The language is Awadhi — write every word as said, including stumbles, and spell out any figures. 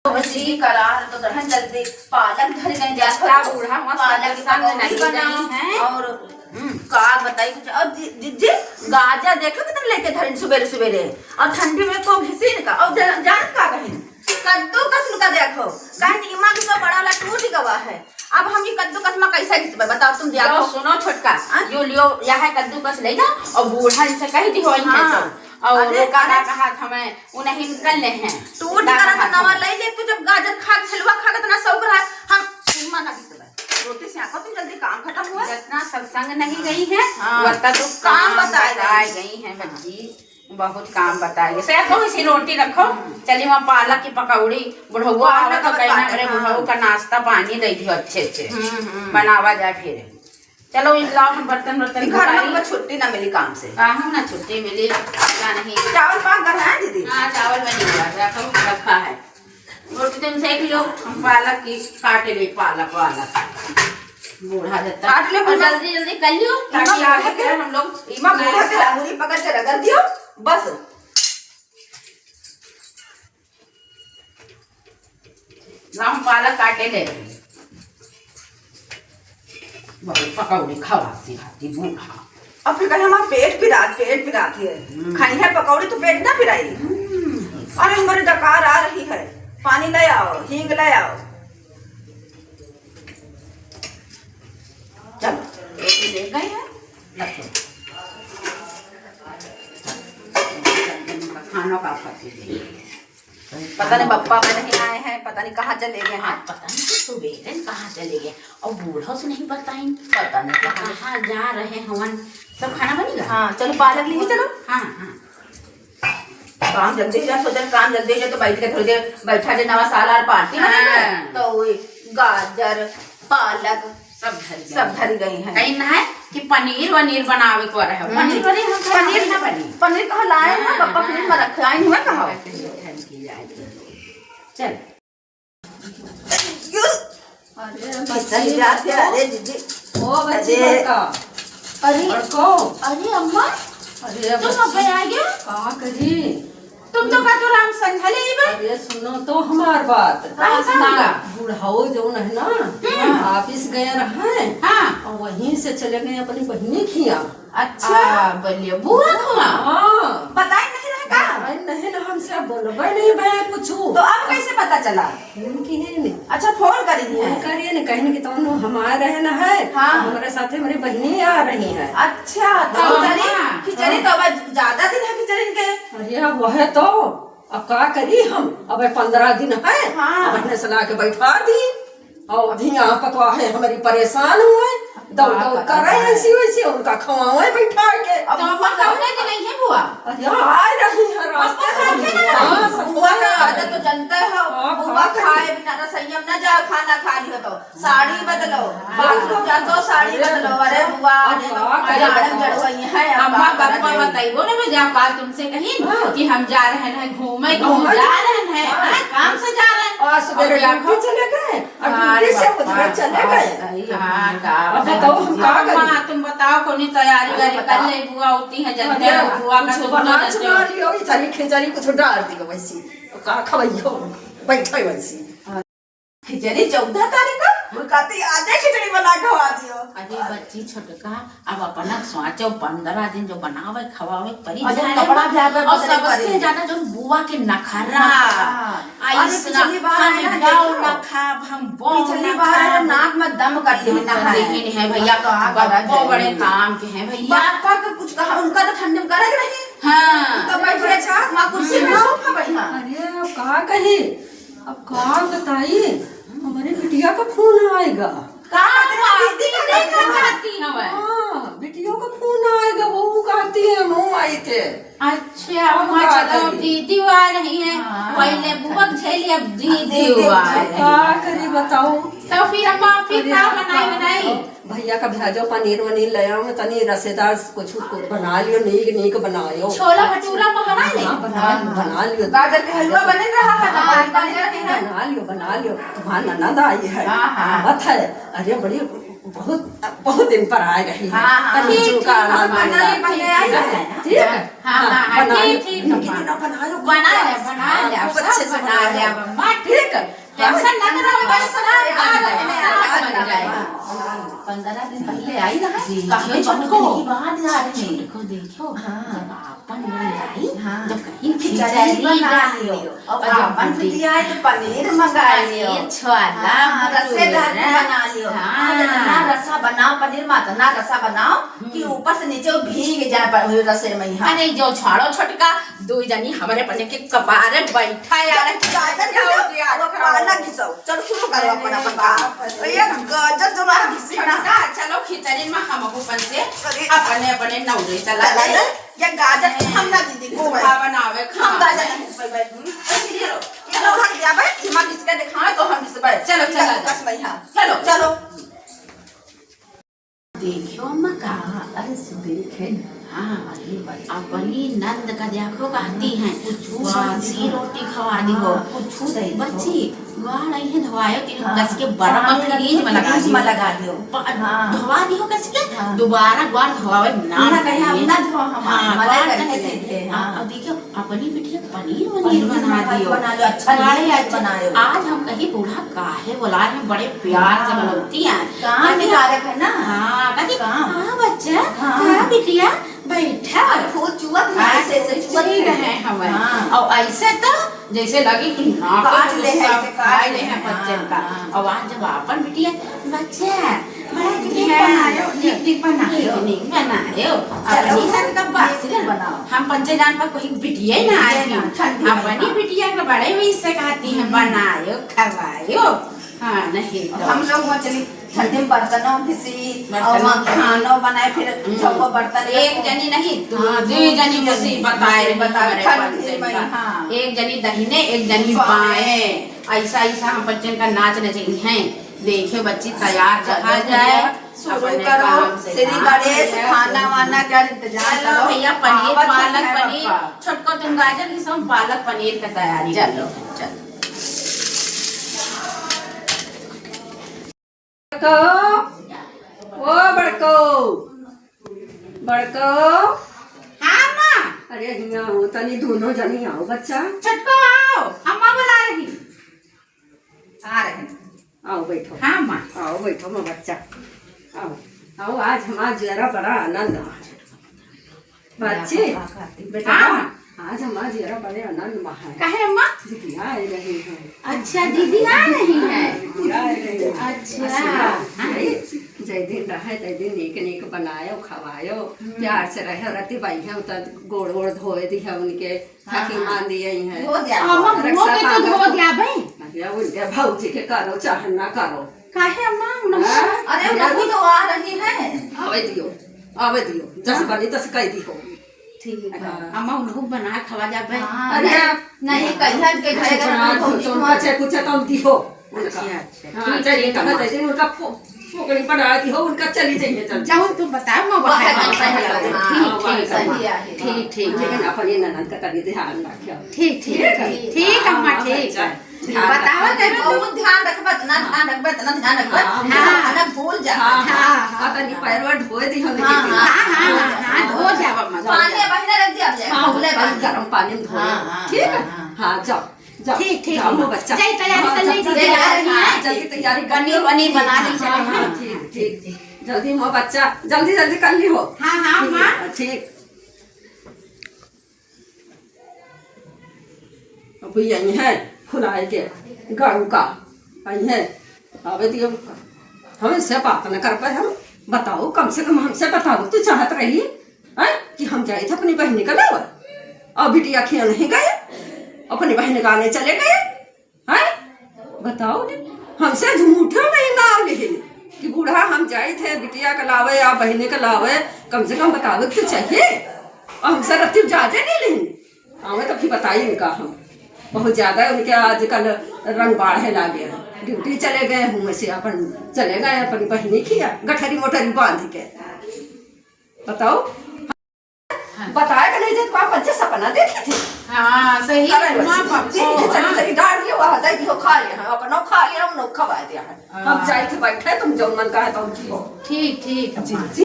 जी करार तो दहन जल्दी पालक धर के जा का बूढ़ा हुआ पालक की संग पकौड़ी नहीं बनाओ। गई है। और हम्म। का बताई कुछ। और जी, जी, जी, गाजर देखो कितना लेके धरिन सुबेरे सुबेरे। और ठंडी में को घिसिन का। और जा-, जान का कहिन? कद्दू कस उनका देखो। कहिन इमा की तो बड़ा वाला टूट गवा है। अब हम ये कद्दू कस में कैसे घिसबे? बताओ तुम देखो। लो सुनो छोटका, हाँ? यो लियो, यह है कद्दू कस ले जाओ और बूढ़ा इनसे कह दी हो इनसे हाँ। तो। और अरे, वो का अरे। कहा था मैं, वो नहीं निकल ले हैं। टूट का करा था कहा नवा था। ले ले, तू जब गाजर खा के, हलवा खा के इतना शौक रहा, हम मना भी तो रोटी से आको तुम जल्दी काम खत्म हुआ। जितना सत्संग नहीं गई है, हाँ। वतना तो काम काम बताए बताए गई। गई हैं बच्ची, बहुत काम बताए गई। से तो इसी रोटी रखो, चली वहाँ पालक की पकौड़ी, बुढ़ौआ पालक आवत तो अब कहना काटे, हमरे हाँ। बुढ़ऊ का नाश्ता पानी दे दियो अच्छे से, हम्म, हम्म। बनावा जाए फिर। चलो, इन लाओ, हम बर्तन, बर्तन घर में धोई। हमको छुट्टी ना मिली काम से। काहे ना छुट्टी मिली, क्या नहीं। चावल पाक कर है दीदी? हाँ, चावल बनी हुआ है, रखो, रखा है। रोटी तुम सेक लियो, हम पालक की काटे ले, पालक, पालक। बूढ़ा जब तक काट ले, और बूढ़ा। जल्दी, जल्दी कर लियो, ताकि इमा आगे बूढ़ा के, हम लोग इमा बूढ़ा के नाश्ता। अंगुली पकड़ के रगड़ दियो, बस। लाओ, हम पालक काटे ले। बहुत पकौड़ी खवा सी खाती बूढ़ा। अब फिर कहे, "हमार पेट पिरात, पेट पिरात है।" हम्म। खाई है पकौड़ी तो पेट ना पिराई। हम्म। अरे, हमारे डकार आ रही है, पानी ले आओ, हींग ले आओ। चलो, रोटी ले गए हैं, रखो। खानों का पति दे। पता नहीं बप्पा में नहीं आए हैं, पता नहीं कहाँ चले गए हैं। हाँ, पता नहीं कि सुबेरे कहाँ चले गए। और बूढ़ो से नहीं बताइन, पता नहीं कहाँ। कहाँ जा रहे हवन। सब खाना बनी गया? हाँ, चलो पालक लिए चलो। हाँ, हाँ। काम जल्दी हो जाए, सोचन काम जल्दी हो जाए तो बैठ के थोड़ी देर बैठा जाए, नवा साल और पार्टी बना के। हाँ। तो वही गाजर, पालक, सब धरी गई। सब धरी गई हैं। कहीं ना है कि पनीर वनीर बनावे को रहे। हम्म। पनीर वनीर हम पनीर ना बनी। पनीर कहाँ लाए हैं? हाँ, पप्पा हाँ। फ्रिज में रखे, आई नहीं मैं कहा। पनीर धरी की जाए। चल। अरे कितना बच्ची, जाते, अरे दीदी। ओ बच्ची अरे। बड़का। अरे। बड़को। अरे अम्मा। अरे तुम बच्ची। अब आ गए? का करी? तुम तो का तो राम संझा ले आई बा। अरे सुनो तो हमार बात। का सुना? बुढ़ाओ जौन है ना, हम्म। ऑफिस गए रहे। हाँ। और वहीं से चले गए अपनी बहिनी खिया। अच्छा, आ, बोलिए, बुआ हुआ? हाँ। बताई नहीं रहे का? बताई नहीं ना, हमसे बोलबे नहीं भए कुछ। तो अब कैसे पता चला? फोन की है ने। अच्छा, फोन करी फोन है। करिए ने, कहिन कि तौन हमार रहे ना है, हाँ। तो हमारे साथे हमारी बहिनी आ रही है। अच्छा, तो हाँ, खिचड़ी, हाँ, खिचड़ी हाँ। तो अब ज्यादा दिन है खिचड़ी के। अरे, अब वह तो, अब का करी हम, अब पन्द्रह दिन है, हाँ। अब अपने सला के बैठा दी। और धिया पतवा है हमारी परेशान हुए, दौड़ का दौड़ कर रहे हैं। ऐसी वैसी, उनका खवावे बैठा के। अब तो अम्मा बुआ कौने दिन आई है बुआ? अरे आ रही है रास्ते पापा साथे में। ना? हाँ, सब बुआ का आदत तो जानता है, हाँ, बुआ खा खाए बिना रसोईया में ना जा, खाना खा लियो तो साड़ी बदलो, बाथरूम जा तो साड़ी बदलो। अरे बुआ, अब अरे तो का करे जाड़न बताओ? जड़वई है, अब अम्मा का पापा करे? बताइबो ना, मैं जा काल तुमसे कही हाँ। कि हम जा रहे हैं घूमे, कहूँ घूमे? जा रहे हैं, हाँ। हाँ, काम से जा रहे हैं। और सवेरे और ड्यूटी चले गए, और हाँ, ड्यूटी से बाप उधर रे। चले गए। हाँ, का अब बताओ, हम का करी? अम्मा, तुम बताओ, कौनी तैयारी अरे वारी कर बताओ। ले, बुआ होती है, जल्दी अरे, बुआ का कुछ तो बना बुआ चुका जल्दी। लियो, इधर ही खिचड़ी कुछ डाल दियो वैसी, तो का खवाइयो, बैठे वैसी। खिचड़ी चौदह तारीख का, वो कहती, "आधे खिचड़ी बना के खवा दियो।" अरे बच्ची छोटका, अब अपना सोचो, पन्द्रह दिन जो बनावे, खवावे, परी और जो जाए कपड़ा बा। झाड़ और बदले सबसे परी। ज्यादा जो बुआ के नखरा, हाँ। अरे, आइस पिछली ना, बार हम है ना, जाओ देखो। ना खाब, हम बहु पिछली ना बार है ना, खाब। नाक में दम कर ली ना, देखे नहीं है भैया, तो आ करा बप्पो जाए। बड़े काम के हैं भैया। बप्पा के कुछ कहा, उनका तो ठंडी में करे के नहीं। हाँ। तो बैठ के अच्छा, वहाँ कुर्सी में हाँ। सोफा बैठा। अरे, अब का कही? अब का बताई, हमरे बिटिया का फोन आएगा। का बात है? दीदी का नहीं का कहती हवे? हाँ, बिटिया का फोन आएगा, वो कहती है, हम आई थे। अच्छा, हम वहाँ कहते चलो, हैं। दीदी आ रही हैं। हाँ, पहले अच्छा। बुआ के झेली, अब दीदी दीदी आ रही हैं। का करी बताओ? तो फिर अम्मा, फिर अरे, का बनाई, का बनाई? बताओ? भैया का भेजो, पनीर वनीर ले आओ, तनी रसेदार कुछ, कुछ बना लियो, नीक नीक बनायो। छोला भटूरा मंगवा ले। हाँ, बना लियो, बना लियो। गाजर के हलवा बने रहा है, हाँ, गाजर के हलवा। बना लियो, बना लियो। तुम्हार ननद आई है, हाँ, हाँ। आवत है। अरे, बड़ी, बहुत, बहुत दिन पर आ रही है। हाँ, हाँ। कहीं ठीक, जो ठीक, का हम आनंद बना ले, आए। पहले आई है। ठीक है? हाँ, हाँ, हाँ, बना ठीक, लियो। ठीक, नीक अम्मा। नीक बनायो, बना ले, खूब बना ले, खूब सब अच्छे से बना ले, बनायो। अम्मा, ठीक ठीक, टेंशन ना करो, बस सब बन जाए, सब बन जाए। पंद्रह दिन पहले आई ना, जी। काफी बहुत छोटको। दिन के बाद आ रहे हैं। छोटको देखो, हाँ। जब आपन बन जाई, हाँ। जब कहीं खिचड़ी खिचड़ी बना डाल लियो। लियो। और और जब आपन दे- बिटिया है तो पनीर मंगा लियो। पनीर, छोला, हाँ, भटूरा। रसेदार बना लियो। हाँ। आज इतना रसा बनाओ, पनीर में इतना रसा बनाओ कि हम्म। ऊपर से नीचे वो भीग जाए प-, रसे में ही। हाँ। अरे जो छाड़ो छोटका, दुइ जनी हमरे पने के कपारे बैठा यार। गाजर के घिसाओ, वो पालक घिसाओ। चलो शुरू करो अपन, अपन काम। अरे बाप रे। भैया गाजर जो ना घिसी ना। छोटका, चलो खिचड़ी में हम अपन से अरे। अपने, अपने नौरे चला चला दे। दे। ये गाजर हम ना दीदी घिसबै। पोहा बनावे, हम खावे। गाजर नहीं घिसबै। हम्म, ऐसे ले लो। ये लो, हट जा भाई, दिमाग घिस के दिखावे तो हम घिसबै। चलो, चलो। बस भैया। चलो। चलो। देखो अम्मा का, अरे सु देखे ना। हाँ, अरे बच्ची। अपनी नंद का देखो कहती हैं, कुछ बासी रोटी खवा दी हो। हाँ, कुछ दे दो। बच्ची, ग्वार आई है धोआयो, तेरे हाँ, कस के बड़ा हाँ, फ्रिज में लगा फ्रिज में दियो। लगा दियो। ब-, हाँ। धोआ दियो कस के, हाँ। दोबारा ग्वार धोआवे ना ना कहे, हम पड़े। ना धोआ, हम हाँ, मना ग्वार करके करके दे दे, हाँ। हाँ। अब देखियो, अपनी बिटिया पनीर वनीर पनीर बना दियो। बना लो, अच्छा बड़े नीक अच्छा। बनायो। आज हम कही बूढ़ा काहे बोलाए हैं, बड़े प्यार से हाँ। बोलौती हैं। काम कहे, निकारक है ना। हाँ, कहे, काम। हाँ बच्चा, हाँ। हाँ बिटिया, बैठा। और फूल चुअत है, हाँ, ऐसे, ऐसे चुअत चुअत है। रहे हैं हमें। हाँ। और ऐसे तो जैसे लगे कि नाक काट ले है, सब ऐसे काट खाए ले ले हैं हैं। बच्चन हाँ, का। हाँ। और आज जब आपन बिटिया, बच्चा, बड़ा नीक नीक बनायो, नीक नीक बनायो। नीक नीक बनायो। चलो, अपनी सन का बात नीक नीक बनाओ। हम पंचे जान पर कोई बिटिया ही ना बिटिया आए ना, हैं। ठंडी में, अपनी हाँ। बिटिया के बड़े भी से कहती हैं, हम्म। बनायो, खवायो। हाँ, नहीं तो। हम लोग वहाँ चली, ठंडी में बर्तनों घिसी, बर्तनों और वहाँ घिसी। खानो बनाए, फिर हम्म। सबको बर्तन एक रखो। जनी नहीं, दो, हाँ, दो दो जनी जनी। मुसीबत आए रही मुसीबत आए, हमारे ठंडी पंचे में, का। हाँ। एक जनी दहिने, एक जनी बाएं। बाएं। ऐसा, ऐसा हम पंचन का नाच नचई हैं। देखियो बच्ची, तैयार चलो रहा जाए, भैया, शुरू अपने करो। काम से श्री काम गणेश, करो। खाना वाना का इंतजाम चलो करो। भैया, पनीर, आवत पालक है पनीर, बप्पा। छोटको तुम गाजर की सब पालक पनीर का तैयारी चलो, करो। चलो। बड़को, ओ बड़को, बड़को। हाँ, माँ। अरे, हियाँ हो, तनी दोनों जनी आओ, बच्चा। छोटको, आओ, अम्मा बुला रही। आ रहे हैं। आओ, बैठो। हाँ, माँ। आओ, बैठो, माँ, बच्चा। आओ, आओ, आज हमार जियरा बड़ा आनंद है। बच्ची, बेटा, हाँ। आज हमार जियरा बड़े आनंद में है। काहे अम्मा? दीदी आ रही है। अच्छा, दीदी आ रही है। दीदी आ रही है। अच्छा। अच्छा, हाँ। जय दिन रहे, तय दिन नीक नीक बनायो, खवायो, हम्म। प्यार से रहे, रति बाई है, उतर गोड़ वोड़ धोए दी है उनके, हाँ, ताकि हाँ। मान दिए हैं। धो दिया। अम्मा, रक्षा हुआ के तो बांधो। धो दिया भाई। अरे, उनके भौजी के करो चाहे ना करो। काहे अम्मा, उन्होंने हाँ? अरे, अरे, उनकी तो आ रही है। आवे दियो, आवे दियो, जस हाँ। बनी तस कह दी हो। ठीक है। हाँ। अम्मा, उनको बना खवा जा बे। हाँ, अरे, नहीं, नहीं, कहिया के घरे कुछ का बना रखो, दो, तुम कुछ कुछ तो दी हो। उनका। अच्छा, अच्छा। हाँ, ठीक, चलिए, ठीक, कहा अम्मा। दे दे, उनका फो-, फोकड़ी बना दी हो, उनका चली जाइए, चल। जाओ, तू बताओ, मैं वो वहाँ है, जाऊँ, वहाँ पहले। है, ठीक, हाँ, ठीक, वहाँ अम्मा। है। ठीक, ठीक। हाँ, लेकिन अपनी ननद का तनी ध्यान रखियो। ठीक, ठीक, ठीक है। ठीक, ठीक, हाँ, अम्मा, हाँ, ठीक बच्चा। है। ध्यान बतावा रखबे। करो। बहुत ध्यान रखबे, इतना ध्यान रखबे, इतना ध्यान रखबे। हाँ, हाँ। इतना भूल जा। हाँ, हाँ। हाँ, हाँ, आ, तनी हाँ। पैरवा धोए दी हम हाँ, लेके। हाँ, हाँ, हाँ, हाँ, धो जावा, मजा। पानी बहिना रख दिया, अब जाए। हाँ, भूले कल बानी। गरम पानी में धोए। हाँ, हाँ, ठीक है? हाँ, हाँ। हाँ, जाओ, जाओ, ठीक, ठीक, जाओ, हाँ। बच्चा। जाइए, तैयारी हाँ, कर लीजिए, जाओ, तैयार तैयारी रही हाँ, है। जल्दी तैयारी कर पनीर, लो। पनीर बना हाँ, लीजिए। हाँ, हाँ, हाँ। ठीक, ठीक, ठीक। जल्दी, मोर बच्चा, जल्दी, जल्दी कर ली हो। हाँ, हाँ, ठीक, माँ। ठीक। अभी यही है, फुलाए के, गाड़ू का, यही है। अबे दियो, हम इससे बात न कर पाए, हम बताओ, कम से कम हमसे बताओ, तू चाहत रही, हैं, कि हम जाए थे अपनी बहिनी का लावे, और बिटिया खिया नहीं गए, अपनी बहिनी का आने चले गए, हैं? बताओ ने, हमसे झूठो नहीं नाम लिहिन कि बूढ़ा हम जाइत है बिटिया के लावे या बहिनी के लावे, कम से कम बतावे के तो चाहिए। और हमसे रत्ती जादे नहीं लिहिन। आवे तो फिर बताई इनका हम। बहुत ज्यादा उनके आजकल रंग बाढ़े लागे हैं। ड्यूटी चले गए, हुआं से अपन चले गए अपनी बहिनी खिया, गठरी मोटरी बांध के। बताओ। हाँ। बताए के नहीं जात, का बच्चे सपना देखी थी। हाँ, सही करे है, माँ बच्चे। बाप जी, को, चली, हाँ। चली, डाल दियो, वहाँ दे दियो, खा ले, हाँ, अपनो खा ले, हम लोग खवा दे, हाँ। हाँ। हम जाए थे बैठे, तुम जौन मन कहे, तौन की हो। ठीक, ठीक, जी, अम्मा। जी,